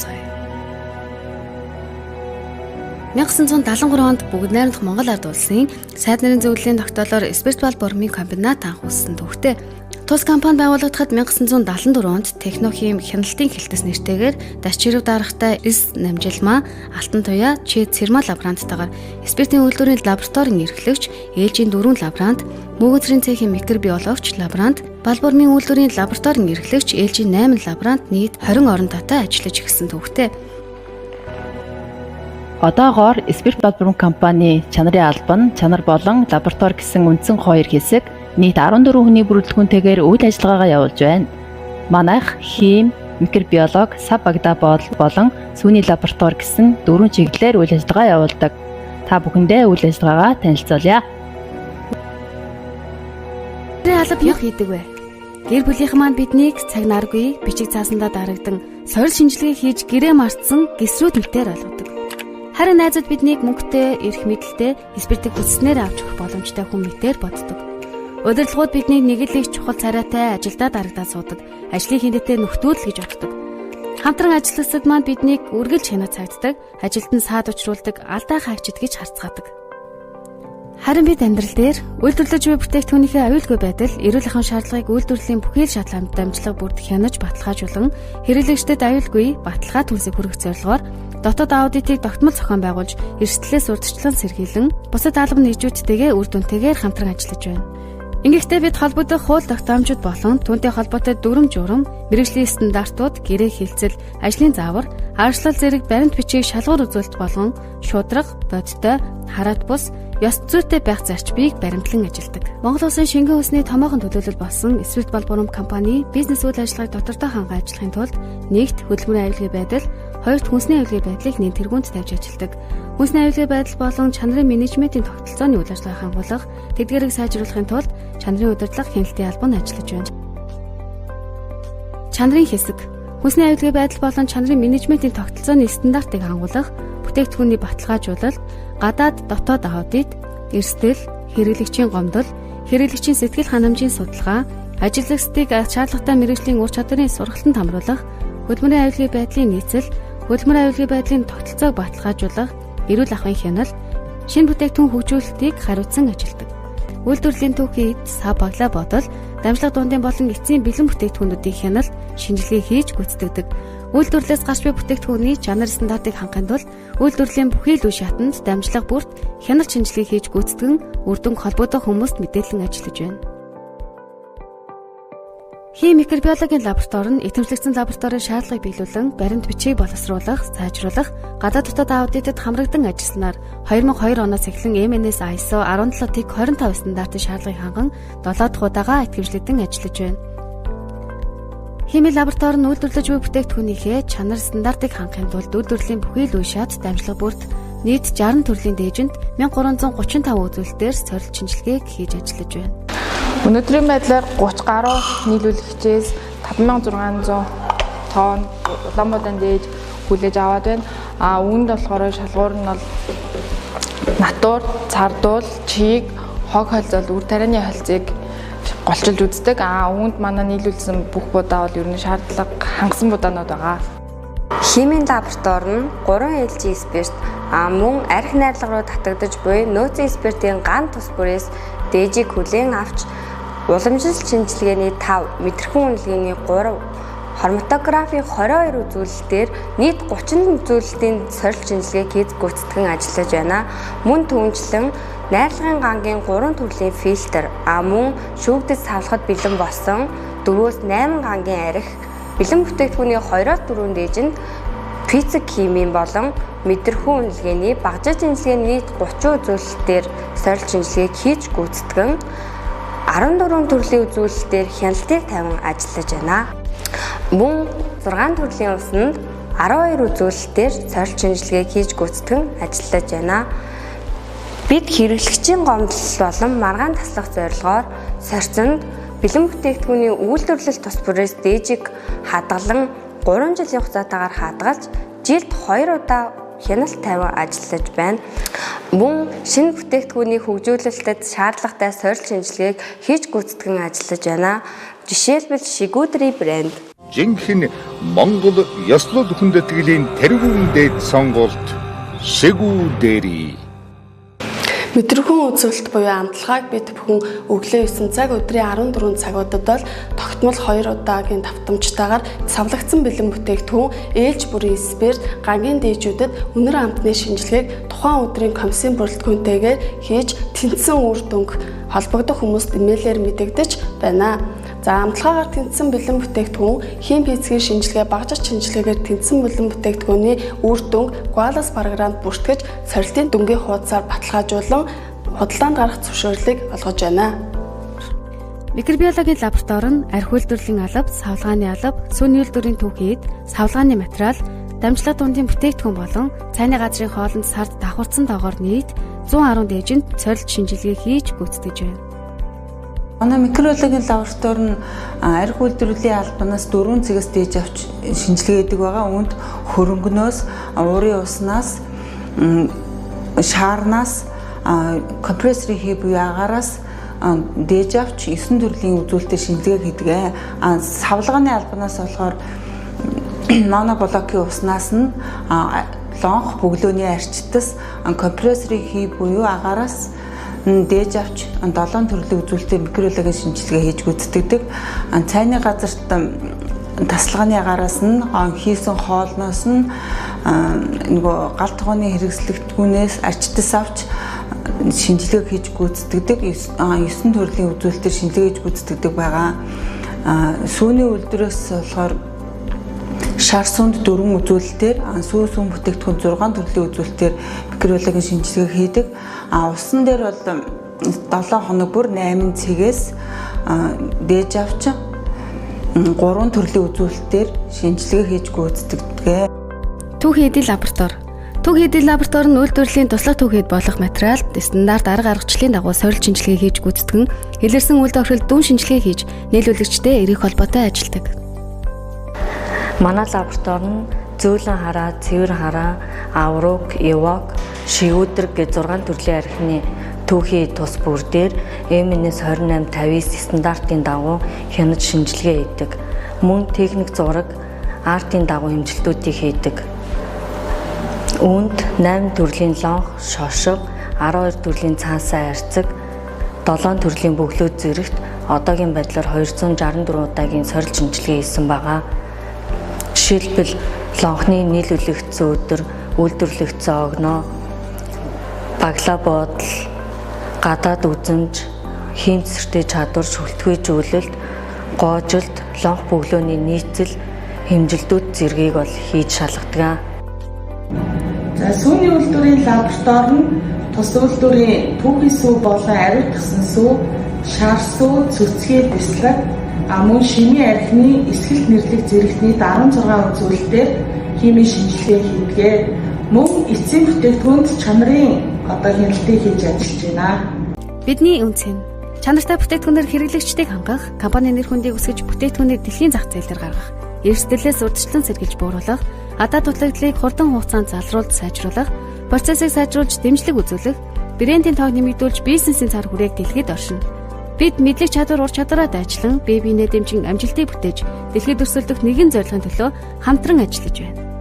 танилцуулцгаая. 1973 онд Бүгд найрамдах Монгол Ард Улсын сайд нарын зөвлөлийн тогтоолоор спирт бал бормын комбинат анх үүссэн түүхтэй. Тус компани байгуулагдахад 1974 онд Технохим хяналтын хэлтэс нэртэйгээр Дашчирв даргатай С Намжилмаа, Алтан Туяа, Ч Цэрма лаборанттайгаар спиртийн үйлдвэрийн лабораторийн эрхлэгч, ээлжийн 4 лаборант, мөөгөнцрийн цехийн микробиологч лаборант, бал бормын үйлдвэрийн лабораторийн эрхлэгч, ээлжийн 8 лаборант нийт 20 орон тоотой ажиллаж эхэлсэн түүхтэй. Одоогоор Спирт Балбурм компани чанарын албан, чанар болон лаборатори гэсэн үндсэн хоёр хэсэг нийт 14 хүний бүрэлдэхүүнтэйгээр үйл ажиллагаагаа явуулж байна. Манайх хим, микробиолог, сав багада бодол болон сүүний лаборатори гэсэн дөрвөн чиглэлээр үйл ажиллагаа явуулдаг. Та бүхэндээ үйл ажиллагаагаа танилцуулъя. Гэрээ алба юу хийдэг вэ? Гэр бүлийнхэн маань биднийг цаг наргүй бичиг цаасандаа дарагдан сорил шинжилгээ хийж гэрээ мартсан гисрүүд мэтээр ойлгодог. Харин найзууд биднийг мөнгөтэй, эрх мэдэлтэй, спиртийг хүсснээр авч өгөх боломжтой хүн мэтээр боддог. Удирдлагууд биднийг нэг л их чухал царайтай ажилдаа дарагдаад суудаг, ажлын хиндэтэй нөхдүүд л гэж боддог. Хамтран ажиллагсад маань биднийг үргэлж хянаж цагддаг, ажилд нь саад учруулдаг, алдаа хайгчд гэж харцгаадаг. Харин бид амьдрал дээр үйлдвэрлэж буй бүтээгдэхүүнийхээ аюулгүй байдал, эрүүл ахуйн шаардлагыг үйлдвэрлэлийн бүхий л шатлал дамжлага бүрд хянаж баталгаажуулан хэрэглэгчдэд аюулгүй баталгаа түнсийг хүргэх зорилгоор дотоод аудитыг тогтмол зохион байгуулж, эрсдлээс урьдчилан сэргийлэн бусад албан нэгжүүдтэйгээ үр дүнтэйгээр хамтран ажиллаж байна. Ингэхдээ бид холбогдох хууль тогтоомжууд болон түүнтэй холбоотой дүрэм журам, мэргэжлийн стандартууд, гэрээ хэлцэл, ажлын заавар, аарчлал зэрэг баримт бичгийг шалгуур үзүүлэлт болгон шударга, бодиттой, хараат бус, ёс зүйтэй байх зарчмыг баримтлан ажилладаг. Монгол улсын шингэн усны томоохон төлөөлөл болсон Спирт Балбурам компани бизнес үйл ажиллагааг тодорхой ханган ажиллахын тулд нэгт хөдөлмөрийн аюулгүй байдал, хоёрт хүнсний аюулгүй байдлыг нэн тэргуунд тавьж ажилладаг. Хүнсний аюулгүй байдал болон чанарын менежментийн тогтолцооны үйл ажиллагааг хангуулах, тэдгээрийг сайжруулахын тулд чанарын удирдлага хяналтын албанд ажиллаж байна. Чанарын хэсэг хүнсний аюулгүй байдал болон чанарын менежментийн тогтолцооны стандартыг хангуулах, бүтээгдэхүүний баталгаажуулалт, гадаад дотоод аудит, эрсдэл, хэрэглэгчийн гомдол, хэрэглэгчийн сэтгэл ханамжийн судалгаа, ажиллагчдыг шаардлагатай мэргэжлийн ур чадварын сургалтанд хамруулах, хөдөлмөрийн аюулгүй байдлын нийцэл, хөдөлмөрийн аюулгүй байдлын тогтолцоог баталгаажуулах, эрүүл ахуйн хяналт, шинэ бүтээгдэхүүн хөгжүүлэлтийг хариуцсан ажилладаг. Үйлдвэрлэлийн түүхийн эд сав баглаа бодол, дамжлага дундын болон эцсийн бэлэн бүтээгдэхүүнүүдийн хяналт, шинжилгээ хийж гүйцэтгэдэг. Үйлдвэрлэлээс гарч буй бүтээгдэхүүний чанар стандартыг хангахын тулд үйлдвэрлэлийн бүхий л үе шатанд дамжлага бүрт хяналт шинжилгээ хийж гүйцэтгэн үр дүнг холбогдох хүмүүст мэдээлэн ажиллаж байна. Хим микробиологийн лаборатори нь итгэмжлэгдсэн лабораторийн шаардлагыг биелүүлэн баримт бичгийг боловсруулах, сайжруулах, гадаад дотоод аудитод хамрагдан ажилласанаар 2002 оноос эхлэн MNS ISO 17T25 стандартын шаардлагыг ханган 7 дахь удаага итгэмжлэгдэн ажиллаж байна. Химийн лаборатори нь үйлдвэрлэж буй бүтээгдэхүүнийхээ чанар стандартыг хангахын тулд үйлдвэрлэлийн бүхий л үе шат дамжлага бүрт нийт 60 төрлийн дээжинд 1335 үзүүлэлтээр сорилт шинжилгээг хийж ажиллаж байна. Өнөөдрийн байдлаар 30 гаруй нийлүүлэгчээс 5600 тонн Улаанбаатарын дээж хүлээж аваад байна. А үүнд болохоор шалгуур нь бол натур, цардуул, чиг, хог холзол, үр тарианы холцыг голчилж үздэг. А үүнд манай нийлүүлсэн бүх будаа бол ер нь шаардлага хангасан будаанууд байгаа. Химийн лаборатори нь 3 ээлжийн спирт, мөн арх найрлага руу татагдаж буй нөөцийн спиртийн ган тус бүрээс дээжийг хүлээн авч уламжлалт шинжилгээний 5, мэдрэхүйн үнэлгээний 3, хроматографийн 22 үзүүлэлтээр нийт 30 үзүүлэлтийн сорилт шинжилгээг хийж гүйцэтгэн ажиллаж байна. Мөн түүнчлэн найрлагын гангийн 3 төрлийн фильтр, мөн шүүгдэж савлахад бэлэн болсон 4-8 гангийн арх, бэлэн бүтээгдэхүүний 2-4 дээжинд физик химийн болон мэдрэхүйн үнэлгээний багжаа шинжилгээний нийт 30 үзүүлэлтээр сорилт шинжилгээг хийж гүйцэтгэн 14 төрлийн үзүүлэлтээр хяналтыг тавин ажиллаж байна. Мөн 6 төрлийн усанд 12 үзүүлэлтээр сорилт шинжилгээг хийж гүйцэтгэн ажиллаж байна. Бид хэрэглэгчийн гомдол болон маргаан таслах зорилгоор сорьцонд бэлэн бүтээгдэхүүний үйлдвэрлэл тус бүрээс дээжийг хадгалан 3 жилийн хугацаатаагаар хадгалж жилд 2 удаа хяналт тавин ажиллаж байна. Мөн шинэ бүтээгдэхүүний хөгжүүлэлтэд шаардлагатай сорилт шинжилгээг хийж гүйцэтгэн ажиллаж байна. Жишээлбэл Шигүүдри брэнд. Жинхэнэ Монгол ёслол хүндэтгэлийн тэргүүн дээд сонголт Шигүү Дэри. Мэдрэхүйн үзүүлэлт буюу амталгааг бид бүхэн өглөө 9 цаг, өдрийн 14 цагуудад бол тогтмол 2 удаагийн давтамжтайгаар савлагдсан бэлэн бүтээгдэхүүн ээлж бүрийн спирт, гангийн дээжүүдэд үнэр амтны шинжилгээг тухайн өдрийн комиссийн бүрэлдэхүүнтэйгээр хийж тэнцсэн үр дүнг холбогдох хүмүүст имэйлээр мэдэгдэж байна. За амталгаагаар тэнцсэн бэлэн бүтээгдэхүүн хим физикийн шинжилгээ, багжих шинжилгээгээр тэнцсэн бэлэн бүтээгдэхүүний үр дүнг Qualis програмд бүртгэж сорилтын дүнгийн хуудасаар баталгаажуулан худалдаанд гаргах зөвшөөрлийг олгож байна. Микробиологийн лаборатори нь арх үйлдвэрлэлийн алба, савлгааны алба, сүүний үйлдвэрийн түүхийд, савлгааны материал, дамжлага дундын бүтээгдэхүүн болон цайны газрын хоолнд сард давхарцсан тоогоор нийт 110 дээжинд сорилт шинжилгээ хийж гүйцэтгэж байна. Манай микробиологийн лаборатори нь арх үйлдвэрлэлийн албанаас 4 цэгээс дээж авч шинжилгээ хийдэг байгаа. Үүнд хөрөнгөнөөс, уурын уснаас, шаарнаас, компрессорын хий буюу агаараас дээж авч 9 төрлийн үзүүлэлтээр шинжилгээ хийдэг. Савлгааны албанаас болохоор моноблокийн уснаас нь лонх, бөглөөний арчтас, компрессорын хий буюу агаараас дээж авч 7 төрлийн үзүүлэлтээр микробиологийн шинжилгээ хийж гүйцэтгэдэг. Цайны газарт тасалгааны агаараас нь хийсэн хоолноос нь нөгөө гал тогооны хэрэгслэгдгүүнээс арчтас авч шинжилгээ хийж гүйцэтгэдэг. 9 төрлийн үзүүлэлтээр шинжилгээ хийж гүйцэтгэдэг байгаа. Сүүний үйлдвэрээс болохоор шар сүнд 4 үзүүлэлтээр, сүү сүүн бүтээгдэхүүн 6 төрлийн үзүүлэлтээр микробиологийн шинжилгээ хийдэг. Усан дээр бол 7 хоног бүр 8 цэгээс дээж авч 3 төрлийн үзүүлэлтээр шинжилгээ хийж гүйцэтгэдэг. Түүхий эдийн лаборатори. Түүхий эдийн лаборатори нь үйлдвэрлэлийн туслах түүхийд болох материалд стандарт арга аргачлалын дагуу сорилт шинжилгээ хийж гүйцэтгэн, илэрсэн үйл тохиролд дүн шинжилгээ хийж нийлүүлэгчтэй эрэх холбоотой ажилладаг. Манай лаборатори нь зөөлөн хараа, цэвэр хараа, авруг, эвок, шигүүдрэг гэж 6 төрлийн архины түүхий тус бүр дээр MNS 2859 стандартын дагуу хянаж шинжилгээ хийдэг. Мөн техник зураг, артын дагуу хэмжилтүүдийг хийдэг. Үүнд 8 төрлийн лонх, шошго, 12 төрлийн цаасаа арцэг, 7 төрлийн бөглөө зэрэгт одоогийн байдлаар 264 удаагийн сорилт шинжилгээ хийсэн байгаа. Жишээлбэл лонхны нийлүүлэгдсэн өдөр, үйлдвэрлэгдсэн огноо, баглаа бодол, гадаад үзэмж, хиймцэртэй чадвар, шүлтгийжүүлэлт, гоожилт, лонх бөглөөний нийцэл, хэмжилтүүд зэргийг бол хийж шалгадаг. За сүүний үйлдвэрийн лаборатори нь тус үйлдвэрийн түүхий сүү болон ариутгасан сүү, шар сүү, цөцгөө бяцлаг, мөн шимийн архины эсгэлт нэрлэг зэрэгтний 16 үзүүлэлтээр химийн шинжилгээ хийдэг. Мөн эцсийн бүтээгдэхүүнд чанарын одоо хяналтыг хийж ажиллаж байна. Бидний үнц нь чанартай бүтээгдэхүүнээр хэрэглэгчдийг хангах, компани нэр хүндийг өсгөж бүтээгдэхүүнийг дэлхийн зах зээл дээр гаргах, эрсдлээс урьдчилан сэргийлж бууруулах, адаа дутлагдлыг хурдан хугацаанд залруулж сайжруулах, процессыг сайжруулж дэмжлэг үзүүлэх, брендийн тоог нэмэгдүүлж бизнесийн цар хүрээг дэлхийд оршино. Бид мэдлэг чадвар ур чадвараа дайчлан бие биенээ дэмжин амжилтыг бүтээж дэлхийд өрсөлдөх нэгэн зорилгын төлөө хамтран ажиллаж байна.